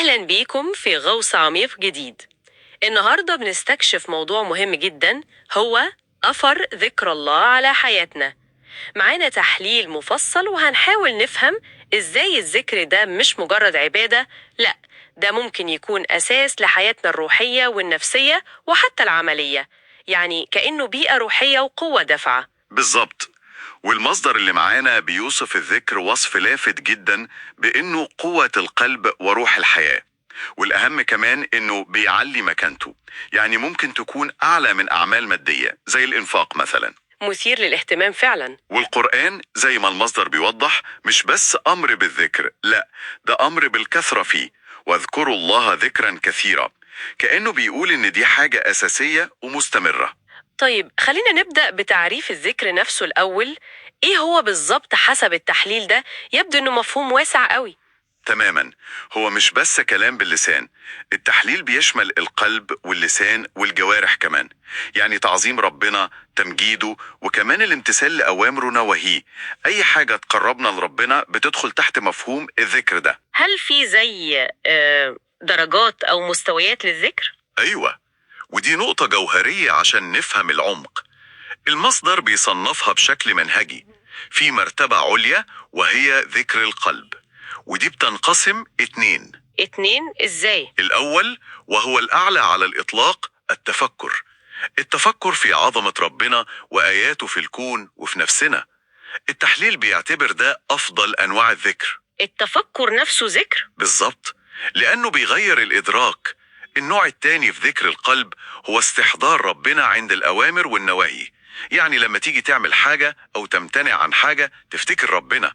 أهلا بيكم في غوص عميق جديد. النهاردة بنستكشف موضوع مهم جدا، هو أثر ذكر الله على حياتنا. معانا تحليل مفصل وهنحاول نفهم إزاي الذكر ده مش مجرد عبادة، لأ ده ممكن يكون أساس لحياتنا الروحية والنفسية وحتى العملية، يعني كأنه بيئة روحية وقوة دافعة. بالظبط. والمصدر اللي معانا بيوصف الذكر وصف لافت جدا بإنه قوة القلب وروح الحياة، والأهم كمان إنه بيعلي مكانته، يعني ممكن تكون أعلى من أعمال مادية زي الإنفاق مثلا. مثير للاهتمام فعلا. والقرآن زي ما المصدر بيوضح مش بس أمر بالذكر، لا ده أمر بالكثرة فيه، واذكروا الله ذكرا كثيرا، كأنه بيقول إن دي حاجة أساسية ومستمرة. طيب خلينا نبدأ بتعريف الذكر نفسه الأول. إيه هو بالظبط حسب التحليل ده؟ يبدو إنه مفهوم واسع قوي. تماما، هو مش بس كلام باللسان، التحليل بيشمل القلب واللسان والجوارح كمان، يعني تعظيم ربنا، تمجيده، وكمان الامتثال لأوامره ونواهيه. أي حاجة تقربنا لربنا بتدخل تحت مفهوم الذكر ده. هل في زي درجات أو مستويات للذكر؟ أيوة، ودي نقطة جوهرية عشان نفهم العمق. المصدر بيصنفها بشكل منهجي، في مرتبة عليا وهي ذكر القلب، ودي بتنقسم اتنين. اتنين إزاي؟ الأول وهو الأعلى على الإطلاق، التفكر. التفكر في عظمة ربنا وآياته في الكون وفي نفسنا. التحليل بيعتبر ده أفضل أنواع الذكر. التفكر نفسه ذكر؟ بالظبط، لأنه بيغير الإدراك. النوع التاني في ذكر القلب هو استحضار ربنا عند الأوامر والنواهي، يعني لما تيجي تعمل حاجة أو تمتنع عن حاجة تفتكر ربنا،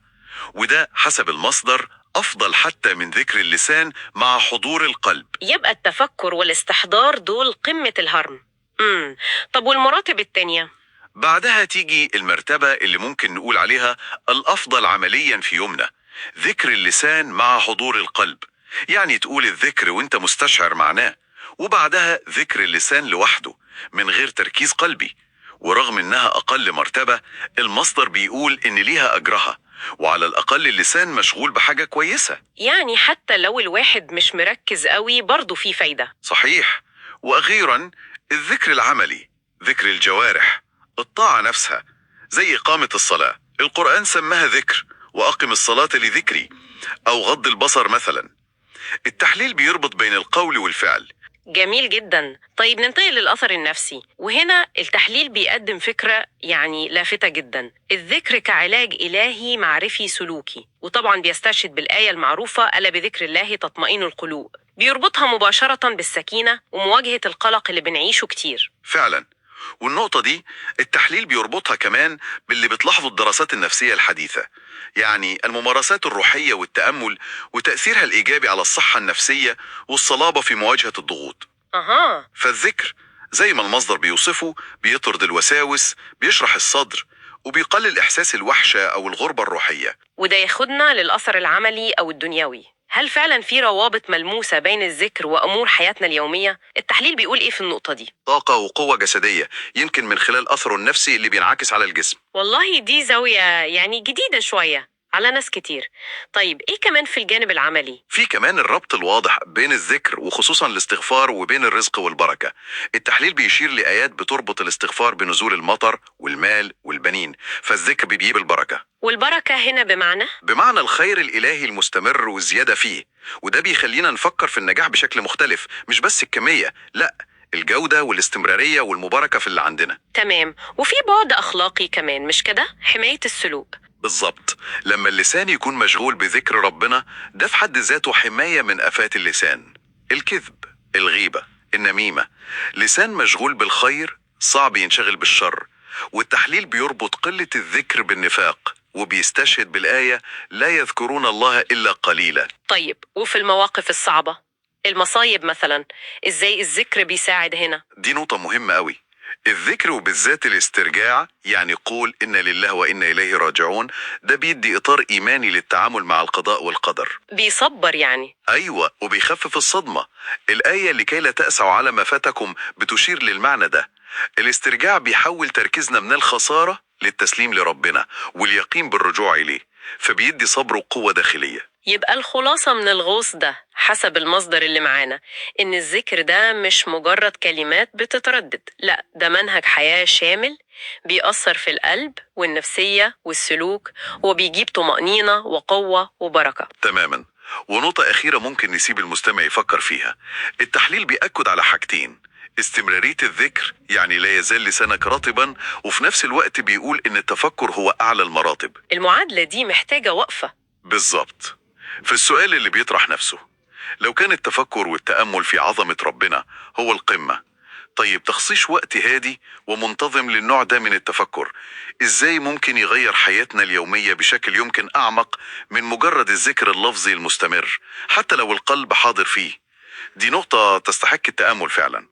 وده حسب المصدر أفضل حتى من ذكر اللسان مع حضور القلب. يبقى التفكر والاستحضار دول قمة الهرم. مم. طب والمراتب التانية؟ بعدها تيجي المرتبة اللي ممكن نقول عليها الأفضل عمليا في يومنا، ذكر اللسان مع حضور القلب، يعني تقول الذكر وانت مستشعر معناه، وبعدها ذكر اللسان لوحده من غير تركيز قلبي. ورغم انها أقل مرتبة، المصدر بيقول إن ليها أجرها، وعلى الأقل اللسان مشغول بحاجة كويسة. يعني حتى لو الواحد مش مركز قوي برضه في فايدة. صحيح. وأخيرا الذكر العملي، ذكر الجوارح، الطاعة نفسها، زي إقامة الصلاة، القرآن سماها ذكر، وأقم الصلاة لذكري، أو غض البصر مثلا. التحليل بيربط بين القول والفعل. جميل جدا. طيب ننتقل للأثر النفسي، وهنا التحليل بيقدم فكرة يعني لافتة جدا، الذكر كعلاج إلهي معرفي سلوكي، وطبعا بيستشهد بالآية المعروفة ألا بذكر الله تطمئن القلوب، بيربطها مباشرة بالسكينة ومواجهة القلق اللي بنعيشه كتير. فعلا. والنقطة دي التحليل بيربطها كمان باللي بتلاحظه الدراسات النفسية الحديثة، يعني الممارسات الروحية والتأمل وتأثيرها الإيجابي على الصحة النفسية والصلابة في مواجهة الضغوط. أها. فالذكر زي ما المصدر بيوصفه بيطرد الوساوس، بيشرح الصدر، وبيقلل إحساس الوحشة أو الغربة الروحية. وده ياخدنا للأثر العملي أو الدنيوي. هل فعلا في روابط ملموسة بين الذكر وأمور حياتنا اليومية؟ التحليل بيقول إيه في النقطة دي؟ طاقة وقوة جسدية، يمكن من خلال أثره النفسي اللي بينعكس على الجسم. والله دي زاوية يعني جديدة شوية على ناس كتير. طيب إيه كمان في الجانب العملي؟ في كمان الربط الواضح بين الذكر وخصوصا الاستغفار وبين الرزق والبركة. التحليل بيشير لآيات بتربط الاستغفار بنزول المطر والمال والبنين، فالذكر بيجيب البركة. والبركة هنا بمعنى؟ بمعنى الخير الإلهي المستمر والزيادة فيه، وده بيخلينا نفكر في النجاح بشكل مختلف، مش بس الكمية، لا الجودة والاستمرارية والمباركة في اللي عندنا. تمام. وفي بعد أخلاقي كمان مش كده؟ حماية السلوك. بالظبط، لما اللسان يكون مشغول بذكر ربنا، ده في حد ذاته حماية من آفات اللسان، الكذب، الغيبة، النميمة. لسان مشغول بالخير صعب ينشغل بالشر. والتحليل بيربط قلة الذكر بالنفاق، وبيستشهد بالآية لا يذكرون الله إلا قليلا. طيب وفي المواقف الصعبة، المصايب مثلا، إزاي الذكر بيساعد هنا؟ دي نقطة مهمة قوي. الذكر وبالذات الاسترجاع، يعني قول إن لله وإنا إليه راجعون، ده بيدي إطار إيماني للتعامل مع القضاء والقدر. بيصبر يعني. أيوة، وبيخفف الصدمة. الآية لكي لا تأسوا على ما فاتكم بتشير للمعنى ده. الاسترجاع بيحول تركيزنا من الخسارة للتسليم لربنا واليقين بالرجوع إليه، فبيدي صبر وقوة داخلية. يبقى الخلاصة من الغوص ده حسب المصدر اللي معانا إن الذكر ده مش مجرد كلمات بتتردد، لا ده منهج حياة شامل بيأثر في القلب والنفسية والسلوك، وبيجيب طمأنينة وقوة وبركة. تماما. ونقطة أخيرة ممكن نسيب المستمع يفكر فيها. التحليل بيأكد على حاجتين: استمرارية الذكر، يعني لا يزال لسانك رطبا، وفي نفس الوقت بيقول إن التفكر هو أعلى المراتب. المعادلة دي محتاجة وقفة. بالظبط. في السؤال اللي بيطرح نفسه، لو كان التفكر والتأمل في عظمة ربنا هو القمة، طيب تخصيص وقت هادي ومنتظم للنوع ده من التفكر إزاي ممكن يغير حياتنا اليومية بشكل يمكن أعمق من مجرد الذكر اللفظي المستمر حتى لو القلب حاضر فيه؟ دي نقطة تستحق التأمل فعلا.